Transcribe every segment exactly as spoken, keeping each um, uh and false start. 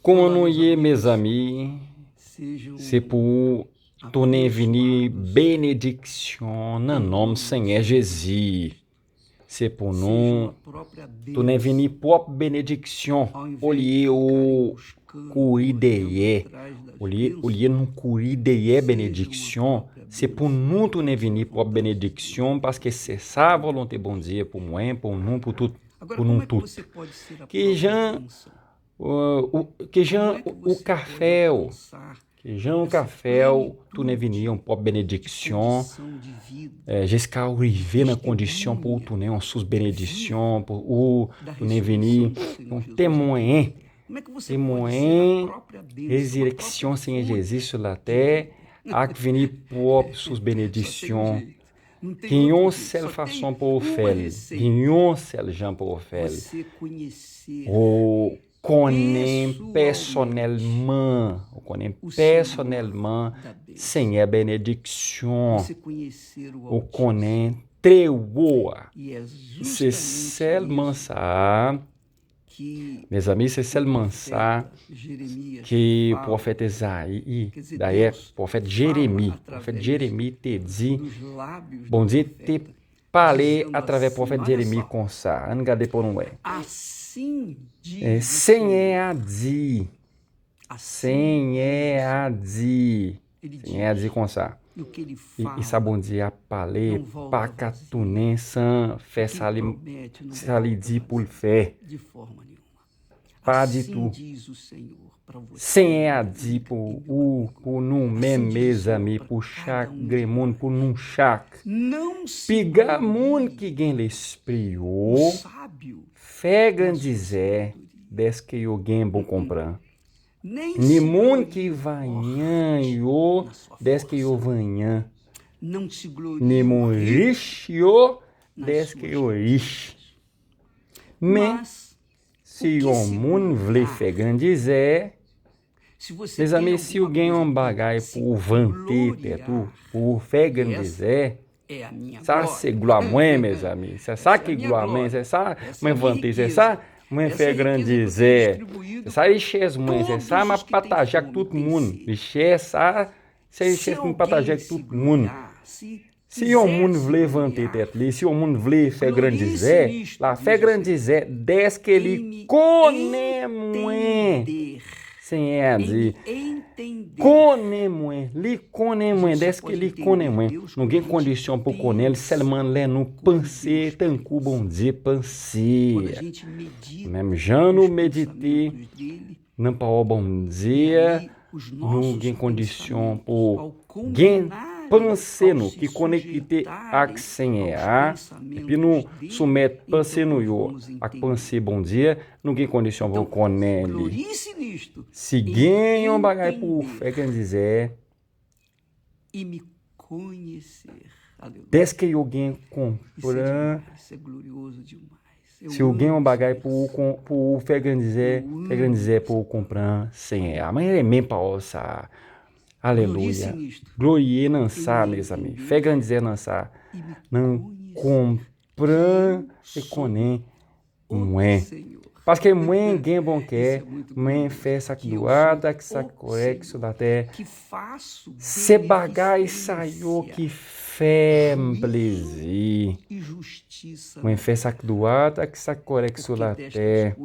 Kòman nou ye, mezanmi? Se pou tounen vini benediksyon nan non Senyè Jezi. Se pou nou tounen vini pwòp benediksyon olye ou kouri dèyè. Olye, olye nou kouri dèyè benediksyon, se pou nou tounen vini pwòp benediksyon, paske se sa volonte Bondye pou mwen, pou nou, pou tout, pou nou tout. Kijan, euh, ou, kijan ou ka fè w, kijan ou ka fè w tounen vini yon pwòp benediksyon, eh, jiska w rive nan kondisyon pou w tounen yon sous benediksyon, pou ou tounen vini yon temwen, temwen rezireksyon Senyè Jezi sou latè, ak vini pwòp sous benediksyon. Gen yon sèl fason pou w fè l, gen yon sèl jan pou w fè l. Ou konnen pèsonèlman, ou konnen pèsonèlman Senyè benediksyon, ou konnen Trewo a. Se sèlman sa, mezanmi, se sèlman sa ke pwofèt Ezayi, dayè, pwofèt Jeremi, pwofèt Jeremi te di, Bondye te pale atravè pwofèt Jeremi konsa. Ann gade pou nou wè. E, Senyè a di, Senyè a di, Senyè a di konsa, e, e sa Bondye ap pale pa ka tounen san fè sa li, sa li di pou l fè. Pa ditou. Senyè a di pou ou, pou nou menm, mezanmi, pou chak grenn moun, pou nou chak. Piga moun ki gen lespri yo fè grandizè dèske yo gen bon konprann. Ni moun ki vanyan yo dèske yo vanyan. Ni moun rich yo dèske yo rich. Men, si yon moun vle fè grandizè, mezanmi, si w gen yon bagay pou w vante tèt ou, pou w fè grandizè, sa se glwa mwen, mezanmi. Se sa ki glwa mwen, se sa mwen vante, se sa mwen fè grandizè. Se sa richès mwen, se sa m ap pataje ak tout moun. Richès sa, se richès m pataje ak tout moun. Si yon moun vle vante tèt li, si yon moun vle fè grandizè, l a fè grandizè dèske li konnen mwen. Senyè a di, konnen mwen, li konnen mwen, dèske li konnen mwen. Nou gen kondisyon pou konnen l sèlman lè nou panse tankou Bondye panse. Menm jan nou medite nan pawòl Bondye a, nou gen kondisyon pou gen panse nou ki konekte ak Senyè a, epi nou soumèt panse nou yo ak panse Bondye a, nou gen kondisyon pou konnen li. Si gen yon bagay pou w fè grandizè, dèske yo gen konprann, si w gen yon bagay pou w kon-, pou w fè grandizè, fè grandizè pou w konprann Senyè a. Mwen renmen pawòl sa a. Alelouya. Gloriye nan sa, mezanmi. Fè grandizè nan sa. Nan konprann e konnen mwen. Paske mwen gen bon kè, mwen fè sa k dwat ak sa k kòrèk sou latè. Se bagay sa yo ki fè m plezi. Mwen fè sa k dwat ak sa k kòrèk sou latè.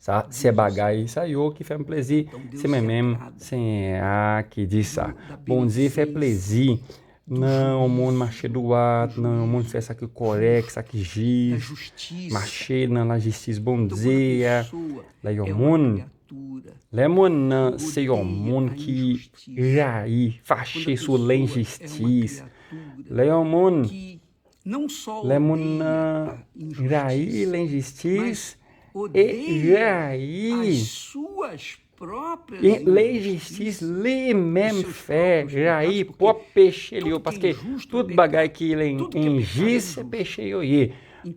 Sa, se bagay sa yo ki fè m plezi. Se mwen menm, Senyè a ki di sa. Bondye fè plezi nan yon moun mache dwat, nan yon moun fè sa ki kòrèk, sa ki jis, mache nan lajistis Bondye a. Lè yon moun, lè moun nan se yon moun ki rayi, fache sou lenjistis, lè yon moun, lè moun nan rayi lenjistis e rayi e lenjistis li menm fè, rayi pwòp peche li yo, paske tout bagay ki len-, enjis, se peche yo ye.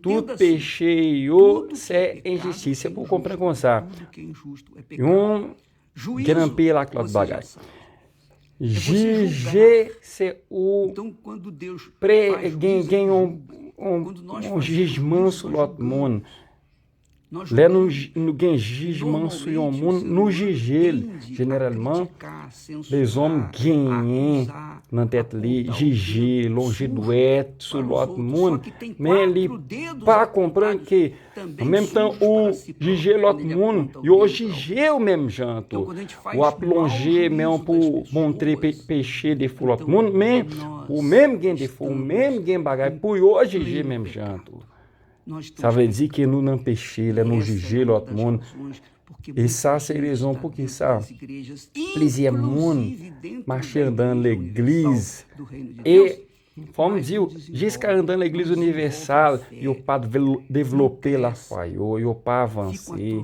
Tout peche yo, se enjistis. Se pou w konprann konsa. Yon gen anpil ak lòt bagay. Jije, se ou pre-, gen, gen yon, yon, yon jijman sou lòt moun. Lè nou, nou gen jijman sou yon moun, nou jije l. Jeneralman, lezòm genyen nan tèt li jije, lonje dwèt sou lòt moun, men li pa konprann ke an menm tan ou jije lòt moun, yo jije w menm jan tou. W ap lonje men w pou w montre pe- peche, defo lòt moun, men ou menm gen defo, ou menm gen bagay pou yo jije menm jan tou. Sa vle di ke nou nan peche lè nou jije lòt moun. E sa se rezon poukisa plizyè moun mache anndan legliz. E fò m di w, jiska anndan legliz inivèsal, yo pa devlope lafwa yo, yo pa avanse,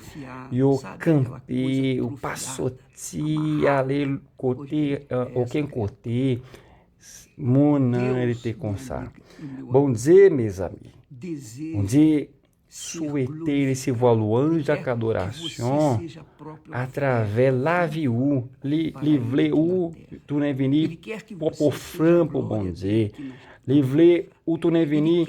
yo kanpe, yo pa soti ale kote, okenn kote. Moun nan rete konsa. Bondye, mezanmi, Bondye swete resevwa lwanj ak adorasyon atravè lavi ou. Li, li vle ou tounen vini pwòp ofrann pou Bondye. Li vle ou tounen vini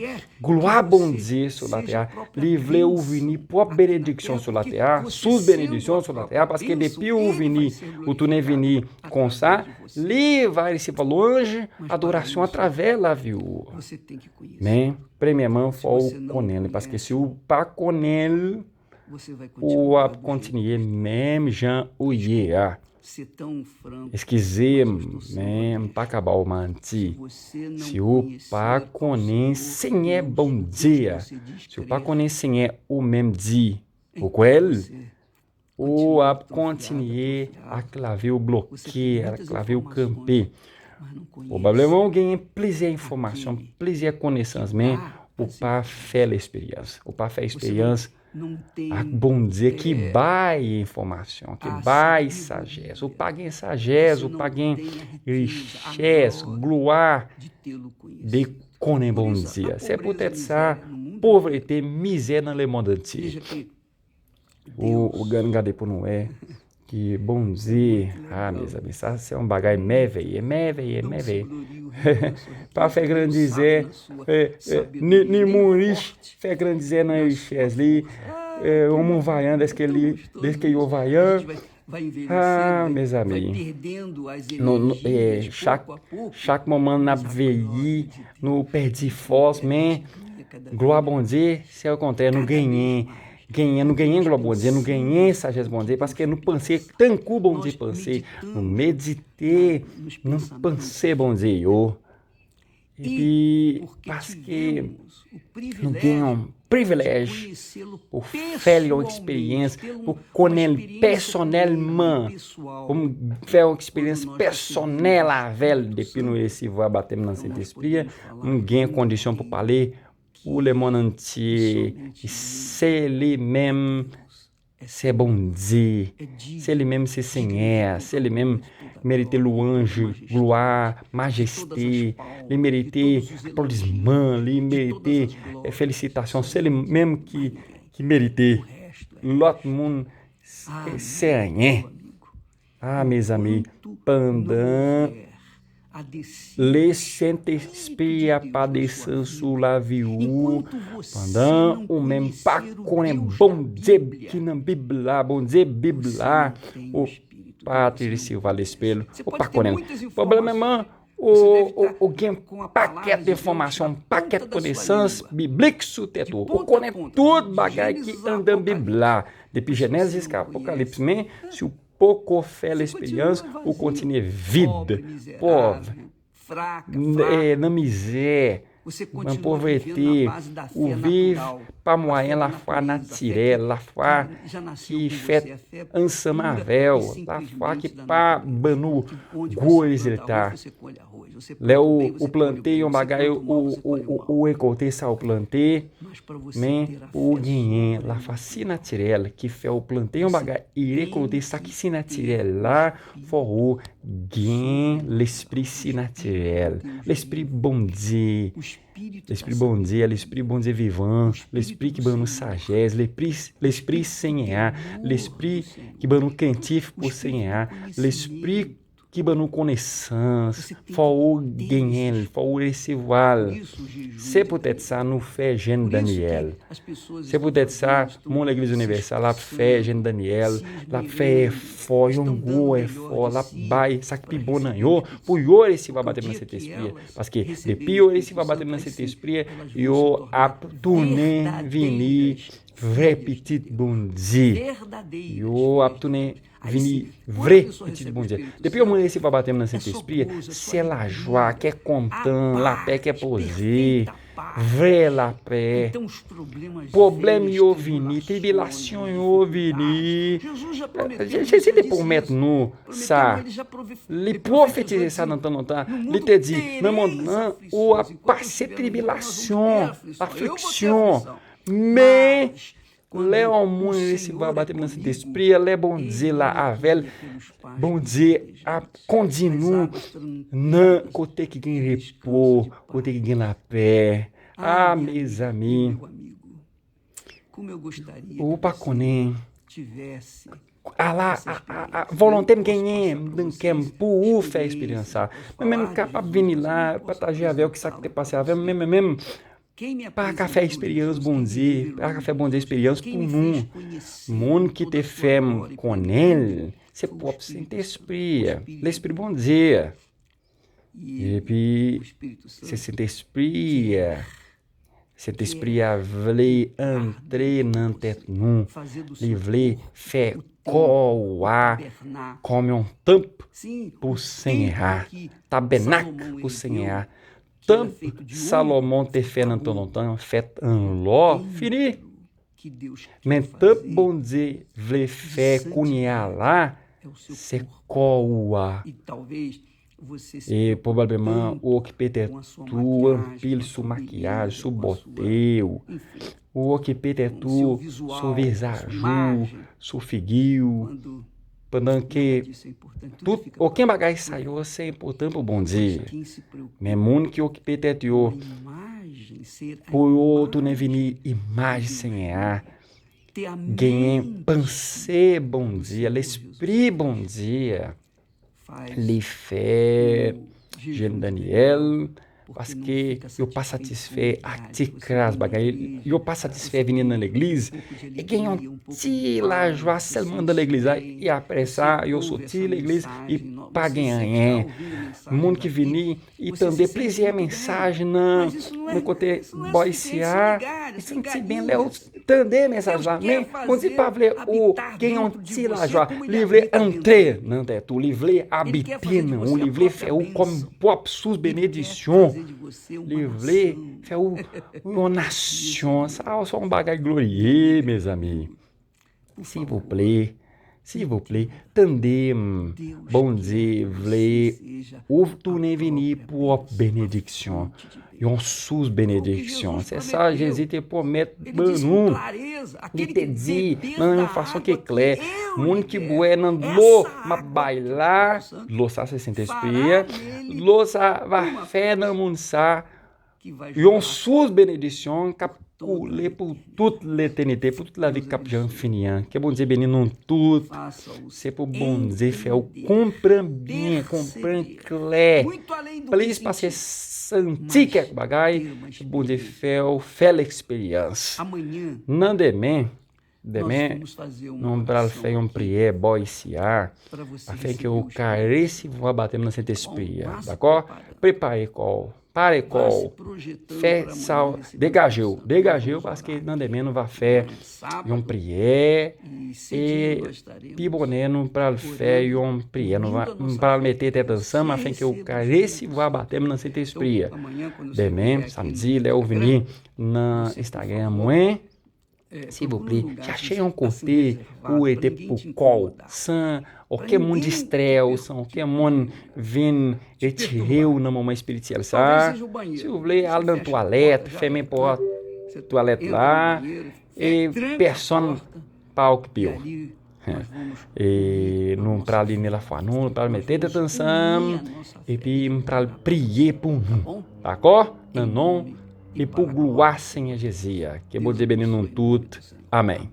glwa Bondye sou latè a. Li vle ou vini pwòp benediksyon sou latè a, sous benediksyon sou latè a, paske depi ou vini, ou tounen vini konsa, li va resevwa lwanj, adorasyon atravè lavi ou. Men, premyèman, fò ou konnen li, paske si ou pa konnen li, ou ap kontinye menm jan ou ye a. Eskize m, men m pa ka ba w manti. Si ou pa konnen Senyè Bondye a, si ou pa konnen Senyè ou menm di, ou kwè l, ou ap kontinye ak lavi w bloke, ak lavi w kanpe. Pwobableman ou genyen plizyè enfòmasyon, plizyè konesans, men ou pa fè lesperyans. Ou pa fè eksperyans ak Bondye ki bay enfòmasyon, ki bay sajès. Ou pa gen sajès, ou pa gen richès, glwa de konnen Bondye. Se poutèt sa, povrete, mizè nan lemonn antye. Ou, ou gade pou nou wè ki Bondye, ah, mezanmi, sa se yon bagay mèveye, mèveye, mèveye. Pa fè grandizè, eh, eh, ni, ni moun rich, fè grandizè nan richès li. Eh, yon moun vayan, dèske li, dèske yo vayan. Ah, mezanmi. Nou, nou, eh, chak, chak moman n ap veyi, nou pèdi fòs, men glwa Bondye, se okontrè, nou genyen. Genyen, nou genyen glwa Bondye, nou genyen sajès Bondye, paske nou panse tankou Bondye panse, nou medite nan panse Bondye yo. Epi, paske nou gen yon privilèj pou fè l yon eksperyans, pou konnen l pèsonèlman, pou m fè yon eksperyans pèsonèl avè l depi nou resevwa batèm nan Sentespri a, m gen kondisyon pou pale pou lemonn antye. Se li menm, se Bondye. Se li menm, se Senyè a. Se li menm merite lwanj, glwa, majeste. Li merite aplodisman. Li merite, eh, felisitasyon. Se li menm ki, ki merite. Lòt moun, se, se anyen. Ah, mezanmi, pandan le Sentespri a pa desann sou lavi ou, pandan ou menm pa konnen Bondye ki nan Bib la, Bondye Bib la, ou pa te resevwa Lespri l, ou pa konnen l. Pwoblèmman, ou, ou, ou gen pakèt enfòmasyon, pakèt konesans biblik sou tèt ou. Ou konnen tout bagay ki anndan Bib la, depi Jenèz jiska Apokalips. Men, si w poko fè lesperyans, ou kontinye vid, pòv, n- eh, nan mizè, nan povrete, ou viv pa mwayen lafwa natirèl, lafwa ki fèt ansanm avè w, lafwa ki pa ban nou gwo rezilta. Lè ou, ou plante yon bagay, ou, ou, ou, ou rekòlte sa ou plante, men pou ou genyen lafwa sinatirèl ki fè ou plante yon bagay e rekòlte sa ki sinatirèl la, fò ou gen lespri sinatirèl, lespri Bondye. Lespri Bondye a, lespri Bondye vivan, lespri ki ban nou sajès, lespri, lespri Senyè a, lespri ki ban nou krentif pou Senyè a, lespri ki ban nou konesans, fò ou genyen l, fò ou resevwa l. Se poutèt sa nou fè jèn Danyèl. Se poutèt sa, moun Legliz Inivèsal ap fè jèn Danyèl, l ap fè efò, yon gwo efò, l ap bay sa k pi bon nan yo, pou yo resevwa batèm nan Sentespri a. Paske depi yo resevwa batèm nan Sentespri a, yo ap tounen vini vrè pitit Bondye. Yo ap tounen vini vre pitit Bondye. Depi yon moun resevwa batèm nan Sentespri, se lajwa, kè kontan, lapè, kè poze, vrè lapè. Pwoblèm yo vini, tribilasyon yo vini. Jezi te pwomèt nou sa. Li pwofetize sa nan tan lontan. Li te di, nan mond lan, ou ap pase tribilasyon, afliksyon. Men, lè yon moun resevwa batèm nan Sentespri a, lè Bondye la avè l, Bondye ap kondi nou nan kote ki gen repo, kote ki gen lapè. Ah, mezanmi, ou pa konnen. Ala, a, a, a, volonte m genyen nan kè m pou ou fè eksperyans sa. Mwen menm kapab vini la, pataje avè w ki sa k te pase avè m, men mwen menm, pa ka fè eksperyans Bondye, pa ka fè Bondye eksperyans pou nou. Moun ki te fè m konnen l, se pwòp Sentespri a, Lespri Bondye a. Epi, se Sentespri a. Sentespri a vle antre nan tèt nou. Li vle fè kò w a kòm yon tanp pou Senyè a. Tabènak pou Senyè a. Tanp Salomon te fè nan tan lontan fèt an lò, fini. Men tanp Bondye vle fè kounye a la, se kò ou a. E pwobableman ou okipe tèt ou anpil sou makiyaj, sou bòte w. Ou okipe tèt ou sou vizaj ou, sou figi w. Pandan ke tout, okenn bagay sa yo se enpòtan pou Bondye. Men moun ki okipe tèt yo pou yo tounen vini imaj Senyè a, genyen panse Bondye, Lespri Bondye, li fè jèn Danyèl, paske yo pa satisfè ak ti kras bagay, yo pa satisfè vini nan legliz, e gen yon ti lajwa sèlman nan legliz la, e apre sa, yo soti legliz, e pa gen anyen. Moun ki vini, e tande plizyè mesaj nan, nan kote bò isi a, e santi byen lè ou tande mesaj la, men Bondye pa vle ou gen yon ti lajwa. Li vle antre nan tèt ou, li vle abite nan ou, li vle fè ou kòm pwòp sous benediksyon. Li vle fè ou yon nasyon. Sa se yon bagay glorye, mezanmi. Silvouplè, silvouplè, tande m. Bondye vle ou tounen vini pwòp benediksyon. Yon sous benediksyon. Se sa Jezi te pwomèt ban nou. Li te di nan yon fason ki klè, moun ki bwè nan dlo m ap bay la, dlo sa se Sentespri a, dlo sa va fè nan moun sa yon sous benediksyon k ap koule pou tout letènite, pou tout lavi k ap janm fini an. Ke Bondye beni nou tout. Se pou Bondye fè ou konprann byen, konprann klè. Plis pase santi kèk bagay, ke Bondye fè ou fè l eksperyans. Nan demen, demen, nou pral fè yon priyè bò isi a, afenke ou ka resevwa batèm nan Sentespri a. Dakò? Prepare kò w. Pare kò w. Fè sa w, degaje w. Degaje w, paske nan demen nou va fè yon priyè. E pi bonè nou pral fè yon priyè. Nou va, nou pral mete tèt ansanm afenke ou ka resevwa batèm nan Sentespri a. Demen, samdi, lè ou vini nan Instagram mwen, silvouplè, chache yon kote pou w rete pou kò w, san okenn moun distrè w, san okenn moun vin retire w nan moman espirityèl sa a. Si w vle, al nan twalèt, fèmen pòt twalèt la, e pèsonn pa okipe w. E nou pral ini lafwa nou, nou pral mete tèt ansanm, epi m pral priye pou nou. Dakò? Nan non e pou glwa Senyè Jezi a. Ke Bondye beni nou tout. Amèn.